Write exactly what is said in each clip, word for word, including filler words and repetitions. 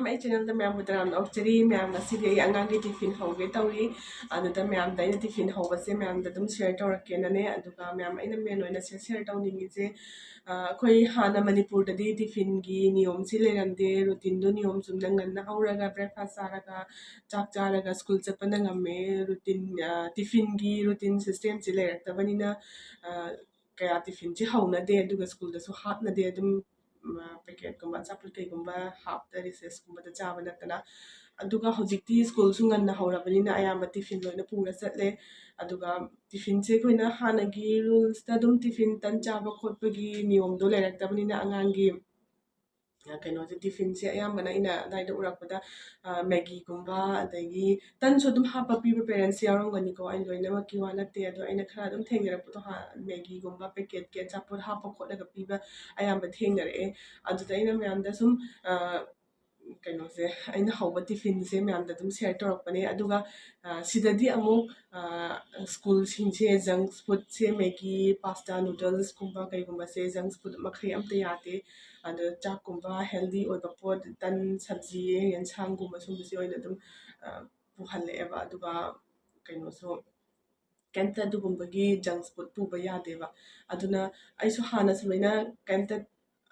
ꯃꯌꯥꯝ ꯑꯩ ꯆꯦꯅꯦꯜꯗ ꯃꯌꯥꯝꯕꯨ ꯇꯔꯥꯝꯅ ꯑꯣꯛꯆꯔꯤ꯫ ꯃꯌꯥꯝ, ꯉꯁꯤꯗꯤ ꯑꯩ ꯑꯉꯥꯡꯒꯤ ꯇꯤꯐꯤꯟ ꯍꯧꯒꯦ ꯇꯧꯔꯤ꯫ ꯑꯗꯨꯗ ꯃꯌꯥꯝꯗ ꯑꯩꯅ ꯇꯤꯐꯤꯟ ꯍꯧꯕꯁꯦ ꯃꯌꯥꯝꯗ ꯑꯗꯨꯝ ꯁꯤꯌꯔ ꯇꯧꯔꯛꯀꯦꯅꯅꯦ꯫ ꯑꯗꯨꯒ ꯃꯌꯥꯝ, ꯑꯩꯅ ꯃꯦꯟ ꯑꯣꯏꯅ ꯁꯤꯌꯔ ꯇꯧꯅꯤꯡꯉꯤꯁꯦ, ꯑ, ꯑꯩꯈꯣꯏ ꯍꯥꯟꯅ ꯃꯅꯤꯄꯨꯔꯗꯗꯤ ꯇꯤꯐꯤꯟꯒꯤ ꯅꯤꯌꯣꯝꯁꯤ ꯂꯩꯔꯝꯗꯦ꯫ ꯔꯨꯇꯤꯟꯗꯣ ꯅꯤꯌꯣꯝ ꯆꯨꯝꯅ ꯉꯟꯅ ꯍꯧꯔꯒ ꯕ꯭ꯔꯦꯛꯐꯥꯁ ꯆꯥꯔꯒ, ꯆꯥꯛ ꯆꯥꯔꯒ ꯁ꯭ꯀꯨꯜ ꯆꯠꯄ ꯅꯪꯉꯝꯃꯦ꯫ ꯔꯨꯇꯤꯟ, ꯑ, ꯇꯤꯐꯤꯟꯒꯤ ꯔꯨꯇꯤꯟ ꯁꯤꯁꯇꯦꯝꯁꯤ ꯂꯩꯔꯛꯇꯕꯅꯤꯅ, ꯑ, ꯀꯌꯥ ꯇꯤꯐꯤꯟꯁꯤ ꯍꯧꯅꯗꯦ, ꯑꯗꯨꯒ ꯁ꯭ꯀꯨꯜꯗꯁꯨ ꯍꯥꯞꯅꯗꯦ꯫ ꯑꯗꯨꯝ, ꯎꯝ, ꯄꯦꯀꯦꯠꯀꯨꯝꯕ, ꯑꯆꯥꯄꯣꯠ ꯀꯩꯒꯨꯝꯕ ꯍꯥꯞꯇ ꯔꯤꯁꯦꯁꯀꯨꯝꯕꯗ ꯆꯥꯕ ꯅꯠꯇꯅ꯫ ꯑꯗꯨꯒ ꯍꯧꯖꯤꯛꯇꯤ ꯁ꯭ꯀꯨꯜꯁꯨ ꯉꯟꯅ ꯍꯧꯔꯕꯅꯤꯅ ꯑꯌꯥꯝꯕ ꯇꯤꯐꯤꯟ ꯂꯣꯏꯅ ꯄꯨꯔ ꯆꯠꯂꯦ꯫ ꯑꯗꯨꯒ ꯇꯤꯐꯤꯟꯁꯦ ꯑꯩꯈꯣꯏꯅ ꯍꯥꯟꯅꯒꯤ ꯔꯨꯜꯁꯇ ꯑꯗꯨꯝ ꯇꯤꯐꯤꯟ, ꯇꯟ ꯆꯥꯕ ꯈꯣꯠꯄꯒꯤ ꯅꯤꯌꯣꯝꯗꯣ ꯂꯩꯔꯛꯇꯕꯅꯤꯅ ꯑꯉꯥꯡꯒꯤ, ꯑ, ꯀꯩꯅꯣꯁꯦ, ꯇꯤꯐꯤꯟꯁꯦ ꯑꯌꯥꯝꯕꯅ ꯑꯩꯅ ꯑꯗꯥꯏꯗ ꯎꯔꯛꯄꯗ, ꯑ, ꯃꯦꯒꯤꯒꯨꯝꯕ, ꯑꯗꯒꯤ ꯇꯟꯁꯨ ꯑꯗꯨꯝ ꯍꯥꯞꯄ ꯄꯤꯕ ꯄꯦꯔꯦꯟꯁ ꯌꯥꯎꯔꯝꯒꯅꯤꯀꯣ, ꯑꯩ ꯂꯣꯏꯅꯃꯛꯀꯤ ꯋꯥ ꯅꯠꯇꯦ꯫ ꯑꯗꯣ ꯑꯩꯅ ꯈꯔ ꯑꯗꯨꯝ ꯊꯦꯡꯅꯔꯛꯄꯗꯣ, ꯍꯥ, ꯃꯦꯒꯤꯒꯨꯝꯕ ꯄꯦꯀꯦꯠꯀꯤ ꯑꯆꯥꯄꯣꯠ ꯍꯥꯞꯄ ꯈꯣꯠꯂꯒ ꯄꯤꯕ ꯑꯌꯥꯝꯕ ꯊꯦꯡꯅꯔꯛꯑꯦ꯫ ꯑꯗꯨꯗ ꯑꯩꯅ ꯃꯌꯥꯝꯗ ꯁꯨꯝ, ꯑ, ꯀꯩꯅꯣꯁꯦ, ꯑꯩꯅ ꯍꯧꯕ ꯇꯤꯐꯤꯟꯁꯦ ꯃꯌꯥꯝꯗ ꯑꯗꯨꯝ ꯁꯤꯌꯔ ꯇꯧꯔꯛꯄꯅꯦ꯫ ꯑꯗꯨꯒ, ꯑ, ꯁꯤꯗꯗꯤ ꯑꯃꯨꯛ, ꯑ, ꯁ꯭ꯀꯨꯜꯁꯤꯡꯁꯦ ꯖꯪꯛ ꯐꯨꯗꯁꯦ, ꯃꯦꯒꯤ, ꯄꯥꯁꯇꯥ, ꯅꯨꯗꯜꯁꯀꯨꯝꯕ ꯀꯩꯒꯨꯝꯕꯁꯦ, ꯖꯪꯛ ꯐꯨꯗ ꯃꯈꯩ ꯑꯝꯇ ꯌꯥꯗꯦ꯫ ꯑꯗꯣ ꯆꯥꯛꯀꯨꯝꯕ, ꯍꯦꯜꯗꯤ ꯑꯣꯏꯕ ꯄꯣꯠ, ꯇꯟ, ꯁꯕꯖꯤ, ꯌꯦꯟꯁꯥꯡꯒꯨꯝꯕ ꯁꯨꯝꯕꯁꯦ ꯑꯣꯏꯅ ꯑꯗꯨꯝ, ꯑ, ꯄꯨꯍꯜꯂꯛꯑꯦꯕ꯫ ꯑꯗꯨꯒ ꯀꯩꯅꯣꯁꯨ, ꯀꯩꯝꯇ ꯑꯗꯨꯒꯨꯝꯕꯒꯤ ꯖꯪꯛ ꯐꯨꯗ ꯄꯨꯕ ꯌꯥꯗꯦꯕ꯫ ꯑꯗꯨꯅ ꯑꯩꯁꯨ ꯍꯥꯟꯅ ꯁꯨꯃꯥꯏꯅ ꯀꯩꯝꯇ,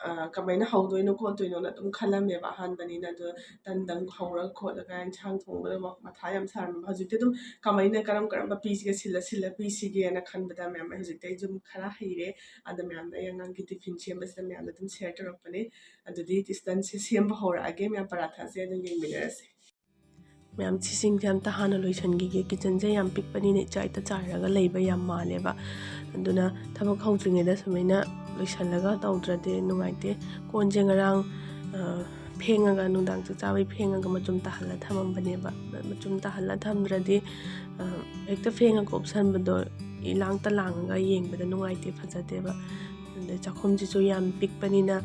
ꯑ, ꯀꯃꯥꯏꯅ ꯍꯧꯗꯣꯏꯅꯣ ꯈꯣꯠꯇꯣꯏꯅꯣꯅ ꯑꯗꯨꯝ ꯈꯜꯂꯝꯃꯦꯕ ꯑꯍꯥꯟꯕꯅꯤꯅ꯫ ꯑꯗꯣ ꯇꯟꯗꯪ ꯍꯧꯔꯒ ꯈꯣꯠꯂꯒ ꯏꯟꯁꯥꯡ ꯊꯣꯡꯕꯗ ꯃ-, ꯃꯊꯥ ꯌꯥꯝ ꯁꯥꯔꯝꯃꯦꯕ꯫ ꯍꯧꯖꯤꯛꯇꯤ ꯑꯗꯨꯝ ꯀꯃꯥꯏꯅ, ꯀꯔꯝ ꯀꯔꯝꯕ ꯄꯤꯁꯤꯒꯦ, ꯁꯤꯜꯂ ꯁꯤꯜꯂ ꯄꯤꯁꯤꯒꯦꯅ ꯈꯟꯕꯗ ꯃꯌꯥꯝ ꯑꯩ ꯍꯧꯖꯤꯛꯇꯤ ꯑꯩꯁꯨ ꯑꯗꯨꯝ ꯈꯔ ꯍꯩꯔꯦ꯫ ꯑꯗ ꯃꯌꯥꯝꯗ ꯑꯩ ꯑꯉꯥꯡꯒꯤ ꯇꯤꯐꯤꯟ ꯁꯦꯝꯕꯁꯤꯗ ꯃꯌꯥꯝꯗ ꯑꯗꯨꯝ ꯁꯤꯌꯔ ꯇꯧꯔꯛꯄꯅꯦ꯫ ꯑꯗꯨꯗꯤ ꯇꯟꯁꯦ ꯁꯦꯝꯕ ꯍꯧꯔꯛꯑꯒꯦ꯫ ꯃꯌꯥꯝ ꯄꯔꯥꯊꯥꯁꯦ ꯑꯗꯨꯝ ꯌꯦꯡꯃꯤꯟꯅꯔꯁꯦ꯫ ꯃꯌꯥꯝ, ꯁꯤꯁꯤꯡꯁꯦ ꯑꯝꯇ ꯍꯥꯟꯅ ꯂꯣꯏꯁꯤꯟꯈꯤꯒꯦ꯫ ꯀꯤꯠꯆꯟꯁꯦ ꯌꯥꯝ ꯄꯤꯛꯄꯅꯤꯅ ꯏꯆꯥꯏꯇ ꯆꯥꯏꯔꯒ ꯂꯩꯕ ꯌꯥꯝ ꯃꯥꯜꯂꯦꯕ꯫ ꯑꯗꯨꯅ ꯊꯕꯛ ꯍꯧꯗ꯭ꯔꯤꯉꯩꯗ ꯁꯨꯃꯥꯏꯅ ꯂꯣꯏꯁꯤꯜꯂꯒ ꯇꯧꯗ꯭ꯔꯗꯤ ꯅꯨꯡꯉꯥꯏꯇꯦ꯫ ꯀꯣꯟꯁꯦ ꯉꯔꯥꯡ, ꯑ, ꯐꯦꯡꯉꯒ, ꯅꯨꯡꯗꯥꯡ ꯆꯥꯛ ꯆꯥꯕꯩ ꯐꯦꯡꯉꯒ ꯃꯆꯨꯝ ꯇꯥꯍꯜꯂ ꯊꯝꯃꯝꯕꯅꯦꯕ꯫ ꯃꯆꯨꯝ ꯇꯥꯍꯜꯂ ꯊꯝꯗ꯭ꯔꯗꯤ, ꯑ, ꯍꯦꯛꯇ ꯐꯦꯡꯉꯒ ꯎꯞꯁꯟꯕꯗꯣ ꯏꯂꯥꯡꯇ ꯂꯥꯡꯉꯒ ꯌꯦꯡꯕꯗ ꯅꯨꯡꯉꯥꯏꯇꯦ, ꯐꯖꯗꯦꯕ꯫ ꯑꯗꯩ ꯆꯥꯛꯈꯨꯝꯁꯤꯁꯨ ꯌꯥꯝ ꯄꯤꯛꯄꯅꯤꯅ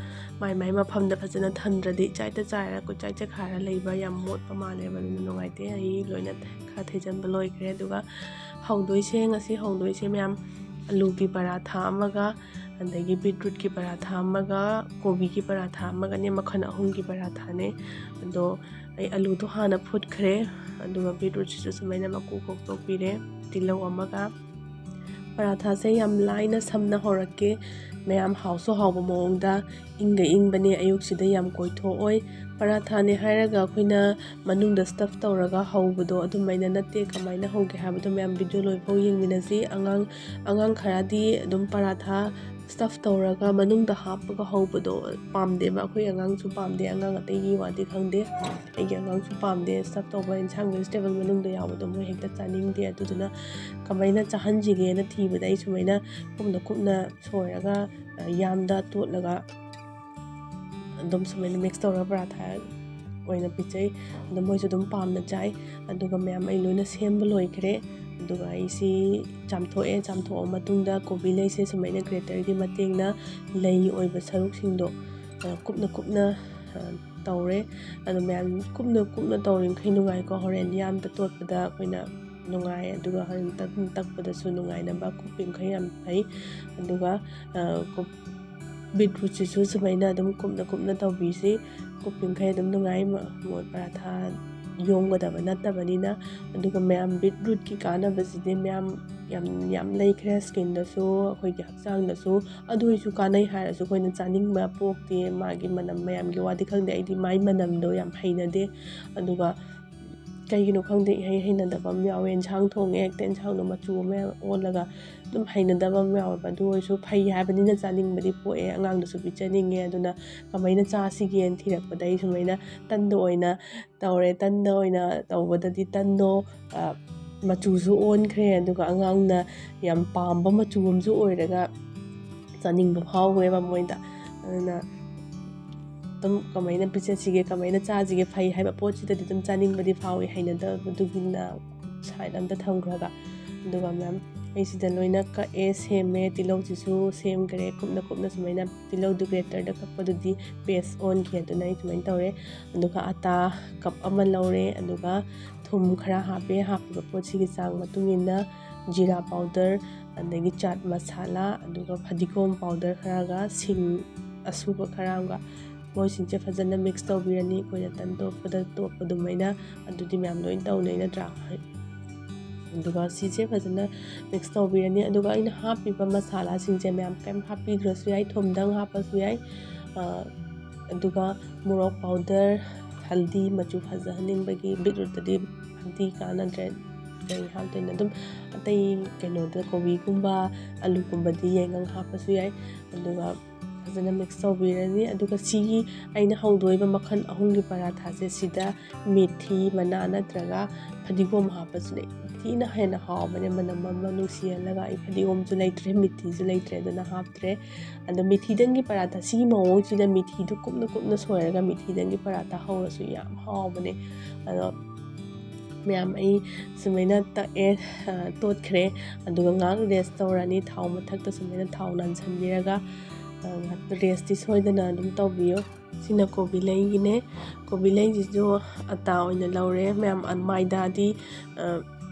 ꯃꯥꯏ ꯃꯥꯏ ꯃꯐꯝꯗ ꯐꯖꯅ ꯊꯝꯗ꯭ꯔꯗꯤ ꯏꯆꯥꯏꯇ ꯆꯥꯏꯔ ꯀꯣꯏꯆꯥꯏ ꯆꯥꯏꯈꯥꯏꯔ ꯂꯩꯕ ꯌꯥꯝ ꯃꯣꯠꯄ ꯃꯥꯜꯂꯦꯕ꯫ ꯑꯗꯨꯅ ꯅꯨꯡꯉꯥꯏꯇꯦ꯫ ꯑꯩ ꯂꯣꯏꯅ ꯈꯔ ꯊꯩꯖꯤꯟꯕ ꯂꯣꯏꯈ꯭ꯔꯦ꯫ ꯑꯗꯨꯒ ꯍꯧꯗꯣꯏꯁꯦ, ꯉꯁꯤ ꯍꯧꯗꯣꯏꯁꯦ ꯃꯌꯥꯝ, ꯑꯂꯨꯒꯤ ꯄꯔꯥꯊꯥ ꯑꯃꯒ, ꯑꯗꯒꯤ ꯕꯤꯠꯔꯨꯠꯀꯤ ꯄꯔꯥꯊꯥ ꯑꯃꯒ, ꯀꯣꯕꯤꯒꯤ ꯄꯔꯥꯊꯥ ꯑꯃꯒꯅꯦ, ꯃꯈꯜ ꯑꯍꯨꯝꯒꯤ ꯄꯔꯥꯊꯥꯅꯦ꯫ ꯑꯗꯣ ꯑꯩ ꯑꯂꯨꯗꯣ ꯍꯥꯟꯅ ꯐꯨꯠꯈ꯭ꯔꯦ, ꯑꯗꯨꯒ ꯕꯤꯠꯔꯨꯠꯁꯤꯁꯨ ꯁꯨꯃꯥꯏꯅ ꯃꯀꯨ ꯈꯣꯛꯇꯣꯛꯄꯤꯔꯦ꯫ ꯇꯤꯜꯍꯧ ꯑꯃꯒ꯫ ꯄꯔꯥꯊꯥꯁꯦ ꯌꯥꯝ ꯂꯥꯏꯅ ꯁꯝꯅ ꯍꯧꯔꯛꯀꯦ꯫ ꯃꯌꯥꯝ ꯍꯥꯎꯁꯨ ꯍꯥꯎꯕ ꯃꯑꯣꯡꯗ, ꯏꯪꯒ ꯏꯪꯕꯅꯦ, ꯑꯌꯨꯛꯁꯤꯗ ꯌꯥꯝ ꯀꯣꯏꯊꯣꯛꯑꯣꯏ꯫ ꯄꯔꯥꯊꯥꯅꯦ ꯍꯥꯏꯔꯒ ꯑꯩꯈꯣꯏꯅ ꯃꯅꯨꯡꯗ ꯁ꯭ꯇꯐ ꯇꯧꯔꯒ ꯍꯧꯕꯗꯣ ꯑꯗꯨꯃꯥꯏꯅ ꯅꯠꯇꯦ꯫ ꯀꯃꯥꯏꯅ ꯍꯧꯒꯦ ꯍꯥꯏꯕꯗꯣ ꯃꯌꯥꯝ ꯚꯤꯗꯤꯑꯣ ꯂꯣꯏꯐꯥꯎ ꯌꯦꯡꯃꯤꯟꯅꯁꯤ꯫ ꯑꯉꯥꯡ, ꯑꯉꯥꯡ ꯈꯔꯗꯤ ꯑꯗꯨꯝ ꯄꯔꯥꯊꯥ ꯁ꯭ꯇꯐ ꯇꯧꯔꯒ ꯃꯅꯨꯡꯗ ꯍꯥꯞꯄꯒ ꯍꯧꯕꯗꯣ ꯄꯥꯝꯗꯦꯕ꯫ ꯑꯩꯈꯣꯏ ꯑꯉꯥꯡꯁꯨ ꯄꯥꯝꯗꯦ, ꯑꯉꯥꯡ ꯑꯇꯩꯒꯤ ꯋꯥꯗꯤ ꯈꯪꯗꯦ, ꯑꯩꯒꯤ ꯑꯉꯥꯡꯁꯨ ꯄꯥꯝꯗꯦ ꯁ꯭ꯇꯐ ꯇꯧꯕ ꯏꯟꯁꯥꯡ, ꯚꯦꯖꯤꯇꯦꯕꯜ ꯃꯅꯨꯡꯗ ꯌꯥꯎꯕꯗꯣ ꯃꯣꯏ ꯍꯦꯛꯇ ꯆꯥꯅꯤꯡꯗꯦ꯫ ꯑꯗꯨꯗꯨꯅ ꯀꯃꯥꯏꯅ ꯆꯥꯍꯟꯁꯤꯒꯦꯅ ꯊꯤꯕꯗ ꯑꯩ ꯁꯨꯃꯥꯏꯅ ꯀꯨꯞꯅ ꯀꯨꯞꯅ ꯁꯣꯏꯔꯒ, ꯑ, ꯌꯥꯝꯗ ꯇꯣꯠꯂꯒ ꯑꯗꯨꯝ ꯁꯨꯃꯥꯏꯅ ꯃꯤꯛꯁ ꯇꯧꯔꯒ ꯄꯔꯥꯊꯥ ꯑꯣꯏꯅ ꯄꯤꯖꯩ꯫ ꯑꯗꯣ ꯃꯣꯏꯁꯨ ꯑꯗꯨꯝ ꯄꯥꯝꯅ ꯆꯥꯏ꯫ ꯑꯗꯨꯒ ꯃꯌꯥꯝ, ꯑꯩ ꯂꯣꯏꯅ ꯁꯦꯝꯕ ꯂꯣꯏꯈ꯭ꯔꯦ꯫ ꯑꯗꯨꯒ ꯑꯩꯁꯤ ꯆꯥꯝꯊꯣꯛꯑꯦ꯫ ꯆꯥꯝꯊꯣꯛꯑ ꯃꯇꯨꯡꯗ ꯀꯣꯕꯤ ꯂꯩꯁꯦ ꯁꯨꯃꯥꯏꯅ ꯒ꯭ꯔꯦꯇꯔꯒꯤ ꯃꯇꯦꯡꯅ ꯂꯩ ꯑꯣꯏꯕ ꯁꯔꯨꯛꯁꯤꯡꯗꯣ, ꯑ, ꯀꯨꯞꯅ ꯀꯨꯞꯅ, ꯑ, ꯇꯧꯔꯦ꯫ ꯑꯗꯣ ꯃꯌꯥꯝ ꯀꯨꯞꯅ ꯀꯨꯞꯅ ꯇꯧꯔꯤꯃꯈꯩ ꯅꯨꯡꯉꯥꯏꯀꯣ꯫ ꯍꯣꯔꯦꯟ ꯌꯥꯝꯗ ꯇꯣꯠꯄꯗ ꯑꯩꯈꯣꯏꯅ ꯅꯨꯡꯉꯥꯏ, ꯑꯗꯨꯒ ꯍꯣꯔꯦꯟ ꯇꯛ-, ꯇꯛꯄꯗꯁꯨ ꯅꯨꯡꯉꯥꯏꯅꯕ ꯀꯨꯞꯄꯤꯃꯈꯩ ꯌꯥꯝ ꯐꯩ꯫ ꯑꯗꯨꯒ, ꯑ, ꯀꯨꯞ-, ꯕꯤꯠꯔꯨꯠꯁꯤꯁꯨ ꯁꯨꯃꯥꯏꯅ ꯑꯗꯨꯝ ꯀꯨꯞꯅ ꯀꯨꯞꯅ ꯇꯧꯕꯤꯁꯤ꯫ ꯀꯨꯞꯄꯤꯃꯈꯩ ꯑꯗꯨꯝ ꯅꯨꯡꯉꯥꯏ, ꯃ-, ꯃꯣꯔꯣꯛ ꯄꯔꯥꯊꯥ ꯌꯣꯝꯒꯗꯕ ꯅꯠꯇꯕꯅꯤꯅ꯫ ꯑꯗꯨꯒ ꯃꯌꯥꯝ, ꯕꯤꯠꯔꯨꯠꯀꯤ ꯀꯥꯟꯅꯕꯁꯤꯗꯤ ꯃꯌꯥꯝ ꯌꯥꯝ, ꯌꯥꯝ ꯂꯩꯈ꯭ꯔꯦ꯫ ꯁ꯭ꯀꯤꯟꯗꯁꯨ, ꯑꯩꯈꯣꯏꯒꯤ ꯍꯛꯆꯥꯡꯗꯁꯨ꯫ ꯑꯗꯨ ꯑꯣꯏꯔꯁꯨ ꯀꯥꯟꯅꯩ ꯍꯥꯏꯔꯁꯨ ꯑꯩꯈꯣꯏꯅ ꯆꯥꯅꯤꯡꯕ ꯄꯣꯛꯇꯦ꯫ ꯃꯥꯒꯤ ꯃꯅꯝ ꯃꯌꯥꯝꯒꯤ ꯋꯥꯗꯤ ꯈꯪꯗꯦ, ꯑꯩꯗꯤ ꯃꯥꯏ ꯃꯅꯝꯗꯣ ꯌꯥꯝ ꯍꯩꯅꯗꯦ꯫ ꯑꯗꯨꯒ ꯀꯩꯒꯤꯅꯣ ꯈꯪꯗꯦ, ꯏꯍꯩ ꯍꯩꯅꯗꯕ ꯑꯃ ꯌꯥꯎꯋꯦ꯫ ꯏꯟꯁꯥꯡ ꯊꯣꯡꯉꯦ, ꯍꯦꯛꯇ ꯏꯟꯁꯥꯡꯗꯣ ꯃꯆꯨ ꯑꯃ ꯑꯣꯜꯂꯒ ꯑꯗꯨꯝ ꯍꯩꯅꯗꯕ ꯑꯃ ꯌꯥꯎꯋꯦꯕ꯫ ꯑꯗꯨ ꯑꯣꯏꯔꯁꯨ ꯐꯩ ꯍꯥꯏꯕꯅꯤꯅ ꯆꯥꯅꯤꯡꯕꯗꯤ ꯄꯣꯛꯑꯦ, ꯑꯉꯥꯡꯗꯁꯨ ꯄꯤꯖꯅꯤꯡꯉꯦ꯫ ꯑꯗꯨꯅ ꯀꯃꯥꯏꯅ ꯆꯥꯁꯤꯒꯦꯅ ꯊꯤꯔꯛꯄꯗ ꯑꯩ ꯁꯨꯃꯥꯏꯅ ꯇꯟꯗ ꯑꯣꯏꯅ ꯇꯧꯔꯦ꯫ ꯇꯟꯗ ꯑꯣꯏꯅ ꯇꯧꯕꯗꯗꯤ ꯇꯟꯗꯣ, ꯑ, ꯃꯆꯨꯁꯨ ꯑꯣꯟꯈ꯭ꯔꯦ, ꯑꯗꯨꯒ ꯑꯉꯥꯡꯅ ꯌꯥꯝ ꯄꯥꯝꯕ ꯃꯆꯨ ꯑꯃꯁꯨ ꯑꯣꯏꯔꯒ ꯆꯥꯅꯤꯡꯕ ꯐꯥꯎꯋꯦꯕ ꯃꯣꯏꯗ꯫ ꯑꯗꯨꯅ ꯑꯗꯨꯝ ꯀꯃꯥꯏꯅ ꯄꯤꯖꯁꯤꯒꯦ, ꯀꯃꯥꯏꯅ ꯆꯥꯁꯤꯒꯦ, ꯐꯩ ꯍꯥꯏꯕ ꯄꯣꯠꯁꯤꯗꯗꯤ ꯑꯗꯨꯝ ꯆꯥꯅꯤꯡꯕꯗꯤ ꯐꯥꯎꯋꯤ, ꯍꯩꯅꯗꯕꯗꯨꯒꯤꯅ ꯁꯥꯏꯠ ꯑꯝꯗ ꯊꯝꯈ꯭ꯔꯒ꯫ ꯑꯗꯨꯒ ꯃꯌꯥꯝ ꯑꯩ ꯁꯤꯗ ꯂꯣꯏꯅ ꯀꯛꯑꯦ, ꯁꯦꯝꯃꯦ꯫ ꯇꯤꯜꯍꯧꯁꯤꯁꯨ ꯁꯦꯝꯈ꯭ꯔꯦ ꯀꯨꯞꯅ ꯀꯨꯞꯅ ꯁꯨꯃꯥꯏꯅ꯫ ꯇꯤꯜꯍꯧꯗꯨ ꯒ꯭ꯔꯦꯇꯔꯗ ꯀꯛꯄꯗꯨꯗꯤ ꯄꯦꯁ ꯑꯣꯟꯈꯤ, ꯑꯗꯨꯅ ꯑꯩ ꯁꯨꯃꯥꯏꯅ ꯇꯧꯔꯦ꯫ ꯑꯗꯨꯒ ꯑꯇꯥ ꯀꯞ ꯑꯃ ꯂꯧꯔꯦ, ꯑꯗꯨꯒ ꯊꯨꯝ ꯈꯔ ꯍꯥꯞꯄꯦ꯫ ꯍꯥꯞꯄꯤꯕ ꯄꯣꯠꯁꯤꯒꯤ ꯆꯥꯡ ꯃꯇꯨꯡ ꯏꯟꯅ ꯖꯤꯔꯥ ꯄꯥꯎꯗꯔ, ꯑꯗꯒꯤ ꯆꯥꯠ ꯃꯁꯥꯂꯥ, ꯑꯗꯨꯒ ꯐꯗꯤꯒꯣꯝ ꯄꯥꯎꯗꯔ ꯈꯔꯒ ꯁꯤꯡ ꯑꯁꯨꯕ ꯈꯔ ꯑꯃꯒ, ꯃꯣꯏꯁꯤꯡꯁꯦ ꯐꯖꯅ ꯃꯤꯛꯁ ꯇꯧꯕꯤꯔꯅꯤ꯫ ꯑꯩꯈꯣꯏꯅ ꯇꯟ ꯇꯣꯠꯄꯗ ꯇꯣꯠꯄ ꯑꯗꯨꯃꯥꯏꯅ ꯑꯗꯨꯗꯤ ꯃꯌꯥꯝ ꯂꯣꯏ ꯇꯧꯅꯩ ꯅꯠꯇ꯭ꯔꯥ? ꯑꯗꯨꯒ ꯁꯤꯁꯦ ꯐꯖꯅ ꯃꯤꯛꯁ ꯇꯧꯕꯤꯔꯅꯤ꯫ ꯑꯗꯨꯒ ꯑꯩꯅ ꯍꯥꯞꯄꯤꯕ ꯃꯁꯥꯂꯥꯁꯤꯡꯁꯦ ꯃꯌꯥꯝ ꯀꯔꯤꯝ ꯍꯥꯞꯄꯤꯗ꯭ꯔꯁꯨ ꯌꯥꯏ, ꯊꯨꯝꯗꯪ ꯍꯥꯞꯄꯁꯨ ꯌꯥꯏ꯫ ꯑꯗꯨꯒ ꯃꯣꯔꯣꯛ ꯄꯥꯎꯗꯔ, ꯍꯜꯗꯤ, ꯃꯆꯨ ꯐꯖꯍꯟꯅꯤꯡꯕꯒꯤ, ꯕꯤꯠꯔꯨꯠꯇꯗꯤ ꯍꯜꯗꯤ ꯀꯥꯟꯅꯗ꯭ꯔꯦ, ꯀꯔꯤ ꯍꯥꯞꯇꯣꯏꯅꯣ? ꯑꯗꯨꯝ ꯑꯇꯩ ꯀꯩꯅꯣꯗ, ꯀꯣꯕꯤꯒꯨꯝꯕ, ꯑꯂꯨꯒꯨꯝꯕꯗꯤ ꯌꯥꯏꯉꯪ ꯍꯥꯞꯄꯁꯨ ꯌꯥꯏ꯫ ꯑꯗꯨꯒ ꯐꯖꯅ ꯃꯤꯛꯁ ꯇꯧꯕꯤꯔꯅꯤ꯫ ꯑꯗꯨꯒ ꯁꯤꯒꯤ ꯑꯩꯅ ꯍꯧꯗꯣꯛꯏꯕ ꯃꯈꯜ ꯑꯍꯨꯝꯒꯤ ꯄꯔꯥꯊꯥꯁꯦ, ꯁꯤꯗ ꯃꯦꯊꯤ ꯃꯅꯥ ꯅꯠꯇ꯭ꯔꯒ ꯐꯗꯤꯒꯣꯝ ꯍꯥꯞꯄꯁꯨꯅꯦ, ꯊꯤꯅ ꯍꯦꯟꯅ ꯍꯥꯎꯕꯅꯦ꯫ ꯃꯅꯝ ꯑꯃ ꯅꯨꯡꯁꯤꯍꯜꯂꯒ, ꯑꯩ ꯐꯗꯤꯒꯣꯝꯁꯨ ꯂꯩꯇ꯭ꯔꯦ, ꯃꯦꯊꯤꯁꯨ ꯂꯩꯇ꯭ꯔꯦ, ꯑꯗꯨꯅ ꯍꯥꯞꯇ꯭ꯔꯦ꯫ ꯑꯗꯣ ꯃꯦꯊꯤꯗꯪꯒꯤ ꯄꯔꯥꯊꯥ, ꯁꯤꯒꯤ ꯃꯑꯣꯡꯁꯤꯗ ꯃꯦꯊꯤꯗꯨ ꯀꯨꯞꯅ ꯀꯨꯞꯅ ꯁꯣꯏꯔꯒ ꯃꯦꯊꯤꯗꯪꯒꯤ ꯄꯔꯥꯊꯥ ꯍꯧꯔꯁꯨ ꯌꯥꯝ ꯍꯥꯎꯕꯅꯦ꯫ ꯑꯗꯣ ꯃꯌꯥꯝ, ꯑꯩ ꯁꯨꯃꯥꯏꯅ ꯇꯛꯑꯦ, ꯑ, ꯇꯣꯠꯈ꯭ꯔꯦ꯫ ꯑꯗꯨꯒ ꯉꯥꯏꯍꯥꯛ ꯔꯦꯁ ꯇꯧꯔꯅꯤ꯫ ꯊꯥꯎ ꯃꯊꯛꯇ ꯁꯨꯃꯥꯏꯅ ꯊꯥꯎ ꯅꯥꯟꯁꯤꯟꯕꯤꯔꯒ, ꯑ, ꯉꯥꯏꯍꯥꯛ ꯔꯦꯁꯇꯤ ꯁꯣꯏꯗꯅ ꯑꯗꯨꯝ ꯇꯧꯕꯤꯌꯨ꯫ ꯁꯤꯅ ꯀꯣꯕꯤ ꯂꯩꯒꯤꯅꯦ꯫ ꯀꯣꯕꯤ ꯂꯩꯁꯤꯁꯨ ꯑꯇꯥ ꯑꯣꯏꯅ ꯂꯧꯔꯦ꯫ ꯃꯌꯥꯝ, ꯑ, ꯃꯥꯏꯗꯥꯗꯤ, ꯑ,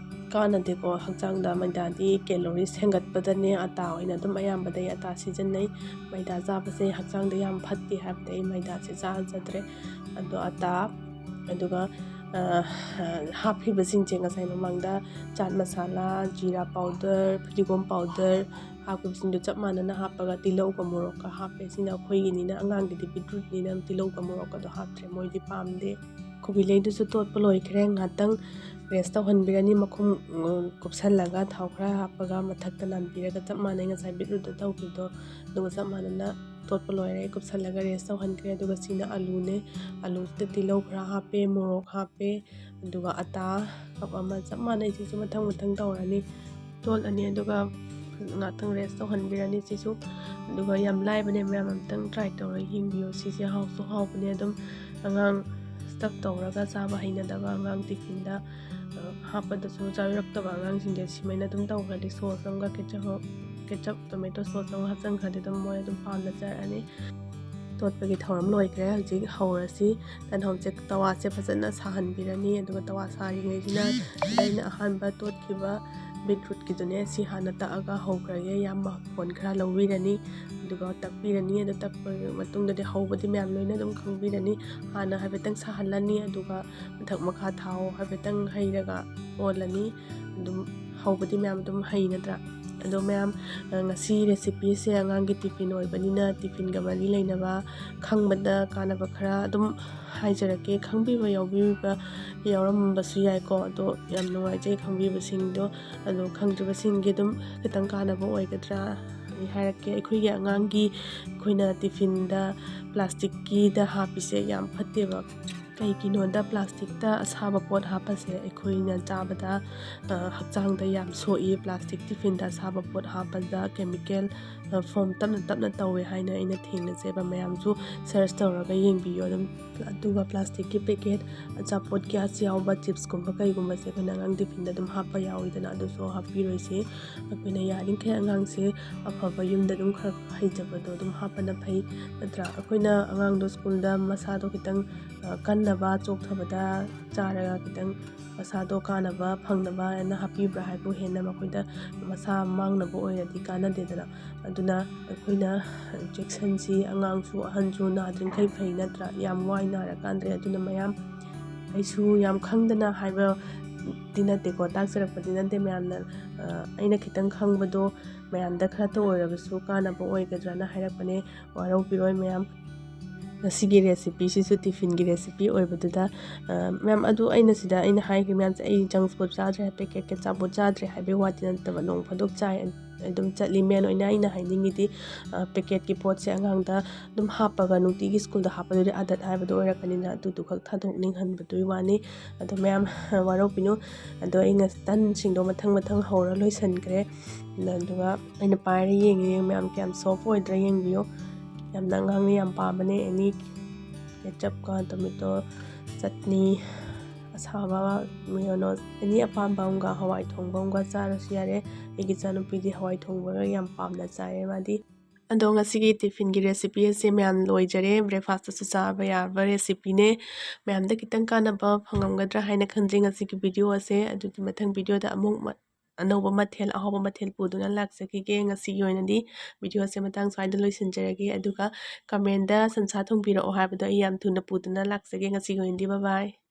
ꯀꯥꯟꯅꯗꯦꯀꯣ ꯍꯛꯆꯥꯡꯗ꯫ ꯃꯥꯏꯗꯥꯗꯤ ꯀꯦꯂꯣꯔꯤꯁ ꯍꯦꯟꯒꯠꯄꯗꯅꯦ, ꯑꯇꯥ ꯑꯣꯏꯅ ꯑꯗꯨꯝ ꯑꯌꯥꯝꯕꯗ ꯑꯩ ꯑꯇꯥ ꯁꯤꯖꯤꯟꯅꯩ꯫ ꯃꯥꯏꯗꯥ ꯆꯥꯕꯁꯦ ꯍꯛꯆꯥꯡꯗ ꯌꯥꯝ ꯐꯠꯇꯦ ꯍꯥꯏꯕꯗ ꯑꯩ ꯃꯥꯏꯗꯥꯁꯦ ꯆꯥꯖꯗ꯭ꯔꯦ꯫ ꯑꯗꯣ ꯑꯇꯥ, ꯑꯗꯨꯒ, ꯑ, ꯍꯥꯞꯈꯤꯕꯁꯤꯡꯁꯦ ꯉꯁꯥꯏ ꯃꯃꯥꯡꯗ ꯆꯥꯠ ꯃꯁꯥꯂꯥ, ꯖꯤꯔꯥ ꯄꯥꯎꯗꯔ, ꯐꯗꯤꯒꯣꯝ ꯄꯥꯎꯗꯔ ꯍꯥꯞꯈꯤꯕꯁꯤꯡꯗꯣ ꯆꯞ ꯃꯥꯟꯅꯅ ꯍꯥꯞꯄꯒ ꯇꯤꯜꯍꯧꯒ ꯃꯣꯔꯣꯛꯀ ꯍꯥꯞꯄꯦ꯫ ꯁꯤꯅ ꯑꯩꯈꯣꯏꯒꯤꯅꯤꯅ, ꯑꯉꯥꯡꯒꯤꯗꯤ ꯕꯤꯠꯔꯨꯠꯅꯤꯅ ꯇꯤꯜꯍꯧꯒ ꯃꯣꯔꯣꯛꯀꯗꯣ ꯍꯥꯞꯇ꯭ꯔꯦ, ꯃꯣꯏꯗꯤ ꯄꯥꯝꯗꯦ꯫ ꯀꯣꯕꯤ ꯂꯩꯗꯨꯁꯨ ꯇꯣꯠꯄ ꯂꯣꯏꯈ꯭ꯔꯦ꯫ ꯉꯥꯛꯇꯪ ꯔꯦꯁ ꯇꯧꯍꯟꯕꯤꯔꯅꯤ꯫ ꯃꯈꯨꯝ, ꯎꯝ, ꯀꯨꯞꯁꯜꯂꯒ ꯊꯥꯎ ꯈꯔ ꯍꯥꯞꯄꯒ ꯃꯊꯛꯇ ꯅꯥꯟꯕꯤꯔꯒ ꯆꯞ ꯃꯥꯟꯅꯩ ꯉꯁꯥꯏ ꯕꯤꯠꯔꯨꯠꯇ ꯇꯧꯈꯤꯕꯗꯣ, ꯑꯗꯨꯒ ꯆꯞ ꯃꯥꯟꯅꯅ ꯇꯣꯠꯄ ꯂꯣꯏꯔꯦ꯫ ꯀꯨꯞꯁꯜꯂꯒ ꯔꯦꯁ ꯇꯧꯍꯟꯈ꯭ꯔꯦ꯫ ꯑꯗꯨꯒ ꯁꯤꯅ ꯑꯂꯨꯅꯦ꯫ ꯑꯂꯨꯁꯤꯗ ꯇꯤꯜꯍꯧ ꯈꯔ ꯍꯥꯞꯄꯦ, ꯃꯣꯔꯣꯛ ꯍꯥꯞꯄꯦ, ꯑꯗꯨꯒ ꯑꯇꯥ ꯀꯞ ꯑꯃ꯫ ꯆꯞ ꯃꯥꯟꯅꯩ꯫ ꯁꯤꯁꯨ ꯃꯊꯪ ꯃꯊꯪ ꯇꯧꯔꯅꯤ꯫ ꯇꯣꯠꯂꯅꯤ, ꯑꯗꯨꯒ ꯉꯥꯛꯇꯪ ꯔꯦꯁ ꯇꯧꯍꯟꯕꯤꯔꯅꯤ ꯁꯤꯁꯨ꯫ ꯑꯗꯨꯒ ꯌꯥꯝ ꯂꯥꯏꯕꯅꯦ, ꯃꯌꯥꯝ ꯑꯝꯇꯪ ꯇ꯭ꯔꯥꯏ ꯇꯧꯔꯒ ꯌꯦꯡꯕꯤꯌꯨ꯫ ꯁꯤꯁꯦ ꯍꯥꯎꯁꯨ ꯍꯥꯎꯕꯅꯦ꯫ ꯑꯗꯨꯝ ꯑꯉꯥꯡ ꯁ꯭ꯇꯐ ꯇꯧꯔꯒ ꯆꯥꯕ ꯍꯩꯅꯗꯕ, ꯑꯉꯥꯡ ꯇꯤꯐꯤꯟꯗ, ꯑ, ꯍꯥꯞꯄꯗꯁꯨ ꯆꯥꯕꯤꯔꯛꯇꯕ ꯑꯉꯥꯡꯁꯤꯡꯁꯦ ꯁꯤꯃꯥꯏꯅ ꯑꯗꯨꯝ ꯇꯧꯈ꯭ꯔꯗꯤ, ꯁꯣꯁ ꯑꯃꯒ ꯀꯦꯆꯞ, ꯀꯦꯆꯞ, ꯇꯣꯃꯦꯇꯣ ꯁꯣꯁ ꯑꯃꯒ ꯍꯥꯞꯆꯤꯟꯈ꯭ꯔꯗꯤ ꯑꯗꯨꯝ ꯃꯣꯏ ꯑꯗꯨꯝ ꯄꯥꯝꯅ ꯆꯥꯔꯛꯑꯅꯤ꯫ ꯇꯣꯠꯄꯒꯤ ꯊꯧꯔꯝ ꯂꯣꯏꯈ꯭ꯔꯦ꯫ ꯍꯧꯖꯤꯛ ꯍꯧꯔꯁꯤ꯫ ꯇꯟꯍꯧꯁꯦ, ꯇꯋꯥꯁꯦ ꯐꯖꯅ ꯁꯥꯍꯟꯕꯤꯔꯅꯤ꯫ ꯑꯗꯨꯒ ꯇꯋꯥ ꯁꯥꯔꯤꯉꯩꯁꯤꯅ ꯁꯤꯗ ꯑꯩꯅ ꯑꯍꯥꯟꯕ ꯇꯣꯠꯈꯤꯕ ꯕꯤꯠꯔꯨꯠꯀꯤꯗꯨꯅꯦ, ꯁꯤ ꯍꯥꯟꯅ ꯇꯛꯑꯒ ꯍꯧꯈ꯭ꯔꯒꯦ꯫ ꯌꯥꯝ ꯃꯐꯣꯟ ꯈꯔ ꯂꯧꯕꯤꯔꯅꯤ, ꯑꯗꯨꯒ ꯇꯛꯄꯤꯔꯅꯤ꯫ ꯑꯗꯨ ꯇꯛꯄ ꯃꯇꯨꯡꯗꯗꯤ ꯍꯧꯕꯗꯤ ꯃꯌꯥꯝ ꯂꯣꯏꯅ ꯑꯗꯨꯝ ꯈꯪꯕꯤꯔꯅꯤ꯫ ꯍꯥꯟꯅ ꯍꯥꯏꯐꯦꯠꯇꯪ ꯁꯥꯍꯜꯂꯅꯤ, ꯑꯗꯨꯒ ꯃꯊꯛ ꯃꯈꯥ ꯊꯥꯎ ꯍꯥꯏꯐꯦꯠꯇꯪ ꯍꯩꯔꯒ ꯑꯣꯜꯂꯅꯤ꯫ ꯑꯗꯨꯝ ꯍꯧꯕꯗꯤ ꯃꯌꯥꯝ ꯑꯗꯨꯝ ꯍꯩ ꯅꯠꯇ꯭ꯔꯥ? ꯑꯗꯣ ꯃꯌꯥꯝ, ꯑ, ꯉꯁꯤ recipeꯁꯦ ꯑꯉꯥꯡꯒꯤ tiffin ꯑꯣꯏꯕꯅꯤꯅ, tiffinꯒ ꯃꯔꯤ ꯂꯩꯅꯕ, ꯈꯪꯕꯗ ꯀꯥꯟꯅꯕ ꯈꯔ ꯑꯗꯨꯝ ꯍꯥꯏꯖꯔꯛꯀꯦ꯫ ꯈꯪꯕꯤꯕ ꯌꯥꯎꯕꯤꯕ ꯌꯥꯎꯔꯝꯕꯁꯨ ꯌꯥꯏꯀꯣ꯫ ꯑꯗꯣ ꯌꯥꯝ ꯅꯨꯡꯉꯥꯏꯖꯩ ꯈꯪꯕꯤꯕꯁꯤꯡꯗꯣ꯫ ꯑꯗꯣ ꯈꯪꯗ꯭ꯔꯤꯕꯁꯤꯡꯒꯤ ꯑꯗꯨꯝ ꯈꯤꯇꯪ ꯀꯥꯟꯅꯕ ꯑꯣꯏꯒꯗ꯭ꯔꯥ ꯑꯩ ꯍꯥꯏꯔꯛꯀꯦ꯫ ꯑꯩꯈꯣꯏꯒꯤ ꯑꯉꯥꯡꯒꯤ ꯑꯩꯈꯣꯏꯅ tiffinꯗ plasticꯀꯤꯗ ꯍꯥꯞꯄꯤꯁꯦ ꯌꯥꯝ ꯐꯠꯇꯦꯕ꯫ ꯀꯩꯒꯤꯅꯣꯗ, plasticꯇ ꯑꯁꯥꯕ ꯄꯣꯠ ꯍꯥꯞꯄꯁꯦ ꯑꯩꯈꯣꯏꯅ ꯆꯥꯕꯗ, ꯑ, ꯍꯛꯆꯥꯡꯗ ꯌꯥꯝ ꯁꯣꯛꯏ꯫ Plastic tiffinꯗ ꯑꯁꯥꯕ ꯄꯣꯠ ꯍꯥꯞꯄꯗ chemical, ꯑ, form ꯇꯞꯅ ꯇꯞꯅ ꯇꯧꯋꯦ ꯍꯥꯏꯅ ꯑꯩꯅ ꯊꯦꯡꯅꯖꯩꯕ꯫ ꯃꯌꯥꯝꯁꯨ search ꯇꯧꯔꯒ ꯌꯦꯡꯕꯤꯌꯣ ꯑꯗꯨꯝ꯫ ꯑꯗꯨꯒ plasticꯀꯤ packet, ꯑꯆꯥꯄꯣꯠ gas ꯌꯥꯎꯕ, chipsꯀꯨꯝꯕ ꯀꯩꯒꯨꯝꯕꯁꯦ ꯑꯩꯈꯣꯏꯅ ꯑꯉꯥꯡ tiffinꯗ ꯑꯗꯨꯝ ꯍꯥꯞꯄ ꯌꯥꯎꯋꯤꯗꯅ, ꯑꯗꯨꯁꯨ ꯍꯥꯞꯄꯤꯔꯣꯏꯁꯦ꯫ ꯑꯩꯈꯣꯏꯅ ꯌꯥꯔꯤꯈꯩ ꯑꯉꯥꯡꯁꯦ ꯑꯐꯕ ꯌꯨꯝꯗ ꯑꯗꯨꯝ ꯈꯔ ꯍꯩꯖꯕꯗꯣ ꯑꯗꯨꯝ ꯍꯥꯞꯄꯅ ꯐꯩ, ꯅꯠꯇ꯭ꯔꯥ? ꯑꯩꯈꯣꯏꯅ ꯑꯉꯥꯡꯗꯣ schoolꯗ ꯃꯁꯥꯗꯣ ꯈꯤꯇꯪ, ꯑ, ꯀꯟꯅꯕ, ꯆꯣꯛꯊꯕꯗ ꯆꯥꯔꯒ ꯈꯤꯇꯪ ꯃꯁꯥꯗꯣ ꯀꯥꯟꯅꯕ ꯐꯪꯅꯕ ꯍꯥꯏꯅ ꯍꯥꯞꯄꯤꯕ꯭ꯔꯥ ꯍꯥꯏꯕꯨ ꯍꯦꯟꯅ ꯃꯈꯣꯏꯗ ꯃꯁꯥ ꯃꯥꯡꯅꯕ ꯑꯣꯏꯔꯗꯤ ꯀꯥꯟꯅꯗꯦꯗꯅ꯫ ꯑꯗꯨꯅ ꯑꯩꯈꯣꯏꯅ injectionꯁꯤ ꯑꯉꯥꯡꯁꯨ ꯑꯍꯟꯁꯨ ꯅꯥꯗ꯭ꯔꯤꯈꯩ ꯐꯩ, ꯅꯠꯇ꯭ꯔꯥ? ꯌꯥꯝ ꯋꯥꯏ ꯅꯥꯔꯀꯥꯟꯗ꯫ ꯑꯗꯨꯅ ꯃꯌꯥꯝ, ꯑꯩꯁꯨ ꯌꯥꯝ ꯈꯪꯗꯅ ꯍꯥꯏꯕꯗꯤ ꯅꯠꯇꯦꯀꯣ, ꯇꯥꯛꯆꯔꯛꯄꯗꯤ ꯅꯠꯇꯦ ꯃꯌꯥꯝꯅ꯫ ꯑ, ꯑꯩꯅ ꯈꯤꯇꯪ ꯈꯪꯕꯗꯣ ꯃꯌꯥꯝꯗ ꯈꯔꯇ ꯑꯣꯏꯔꯕꯁꯨ ꯀꯥꯟꯅꯕ ꯑꯣꯏꯒꯗ꯭ꯔꯅ ꯍꯥꯏꯔꯛꯄꯅꯦ꯫ ꯋꯥꯔꯧꯕꯤꯔꯣꯏ ꯃꯌꯥꯝ꯫ ꯉꯁꯤꯒꯤ recipeꯁꯤꯁꯨ tiffinꯒꯤ recipe ꯑꯣꯏꯕꯗꯨꯗ, ꯑ, ꯃꯌꯥꯝ, ꯑꯗꯨ ꯑꯩꯅ ꯁꯤꯗ ꯑꯩꯅ ꯍꯥꯏꯈ꯭ꯔꯤ ꯃꯌꯥꯝꯁꯦ, ꯑꯩ junk food ꯆꯥꯗ꯭ꯔꯦ, packetꯀ ꯑꯆꯥꯄꯣꯠ ꯆꯥꯗ꯭ꯔꯦ ꯍꯥꯏꯕꯒꯤ ꯋꯥꯗꯤ ꯅꯠꯇꯕ, ꯅꯣꯡ ꯐꯥꯗꯣꯛ ꯆꯥꯏ, ꯑꯗꯨꯝ ꯆꯠꯂꯤ꯫ Main ꯑꯣꯏꯅ ꯑꯩꯅ ꯍꯥꯏꯅꯤꯡꯉꯤꯗꯤ, ꯑ, packetꯀꯤ ꯄꯣꯠꯁꯦ ꯑꯉꯥꯡꯗ ꯑꯗꯨꯝ ꯍꯥꯞꯄꯒ ꯅꯨꯡꯇꯤꯒꯤ schoolꯗ ꯍꯥꯞꯄꯗꯨꯗꯤ ꯑꯥꯗꯠ ꯍꯥꯏꯕꯗꯣ ꯑꯣꯏꯔꯛꯀꯅꯤꯅ, ꯑꯗꯨꯗꯨꯈꯛ ꯊꯥꯗꯣꯛꯅꯤꯡꯍꯟꯕꯗꯨꯒꯤ ꯋꯥꯅꯤ꯫ ꯑꯗꯣ ꯃꯌꯥꯝ, ꯋꯥꯔꯧꯕꯤꯅꯨ꯫ ꯑꯗꯣ ꯑꯩ ꯉꯁꯤ ꯇꯟꯁꯤꯡꯗꯣ ꯃꯊꯪ ꯃꯊꯪ ꯍꯧꯔ ꯂꯣꯏꯁꯤꯟꯈ꯭ꯔꯦ꯫ ꯑꯗꯨꯒ ꯑꯩꯅ ꯄꯥꯏꯔ ꯌꯦꯡꯉꯦ ꯃꯌꯥꯝ, ꯀꯌꯥꯝ soft ꯑꯣꯏꯗ꯭ꯔꯥ ꯌꯦꯡꯕꯤꯌꯨ꯫ ꯌꯥꯝꯅ ꯑꯉꯥꯡꯅ ꯌꯥꯝ ꯄꯥꯝꯕꯅꯦ꯫ Any ketchupꯀ tomato chutney, ꯑꯁꯥꯕ, mayonnaise, any ꯑꯄꯥꯝꯕ ꯑꯃꯒ, ꯍꯋꯥꯏ ꯊꯣꯡꯕ ꯑꯃꯒ ꯆꯥꯔꯁꯨ ꯌꯥꯔꯦ꯫ ꯑꯩꯒꯤ ꯏꯆꯥꯅꯨꯄꯤꯗꯤ ꯍꯋꯥꯏ ꯊꯣꯡꯕꯒ ꯌꯥꯝ ꯄꯥꯝꯅ ꯆꯥꯏꯌꯦ ꯃꯥꯗꯤ꯫ ꯑꯗꯣ ꯉꯁꯤꯒꯤ ꯇꯤꯐꯤꯟꯒꯤ ꯔꯦꯁꯤꯄꯤ ꯑꯁꯦ ꯃꯌꯥꯝ ꯂꯣꯏꯖꯔꯦ꯫ ꯕ꯭ꯔꯦꯛꯐꯥꯁꯇꯁꯨ ꯆꯥꯕ ꯌꯥꯕ ꯔꯦꯁꯤꯄꯤꯅꯦ꯫ ꯃꯌꯥꯝꯗ ꯈꯤꯇꯪ ꯀꯥꯟꯅꯕ ꯐꯪꯉꯝꯒꯗ꯭ꯔꯥ ꯍꯥꯏꯅ ꯈꯟꯖꯩ ꯉꯁꯤꯒꯤ ꯚꯤꯗꯤꯑꯣ ꯑꯁꯦ꯫ ꯑꯗꯨꯗꯤ ꯃꯊꯪ ꯚꯤꯗꯤꯑꯣꯗ ꯑꯃꯨꯛ ꯃ-, ꯑꯅꯧꯕ ꯃꯊꯦꯜ, ꯑꯍꯥꯎꯕ ꯃꯊꯦꯜ ꯄꯨꯗꯨꯅ ꯂꯥꯛꯆꯈꯤꯒꯦ꯫ ꯉꯁꯤꯒꯤ ꯑꯣꯏꯅꯗꯤ ꯚꯤꯗꯤꯑꯣ ꯑꯁꯦ ꯃꯇꯥꯡ ꯁ꯭ꯋꯥꯏꯗ ꯂꯣꯏꯁꯤꯟꯖꯔꯒꯦ꯫ ꯑꯗꯨꯒ ꯀꯃꯦꯟꯗ ꯁꯟꯁꯥ ꯊꯣꯡꯕꯤꯔꯛꯑꯣ ꯍꯥꯏꯕꯗꯣ ꯑꯩ ꯌꯥꯝ ꯊꯨꯅ ꯄꯨꯗꯨꯅ ꯂꯥꯛꯆꯒꯦ꯫ ꯉꯁꯤꯒꯤ ꯑꯣꯏꯅꯗꯤ bye bye꯫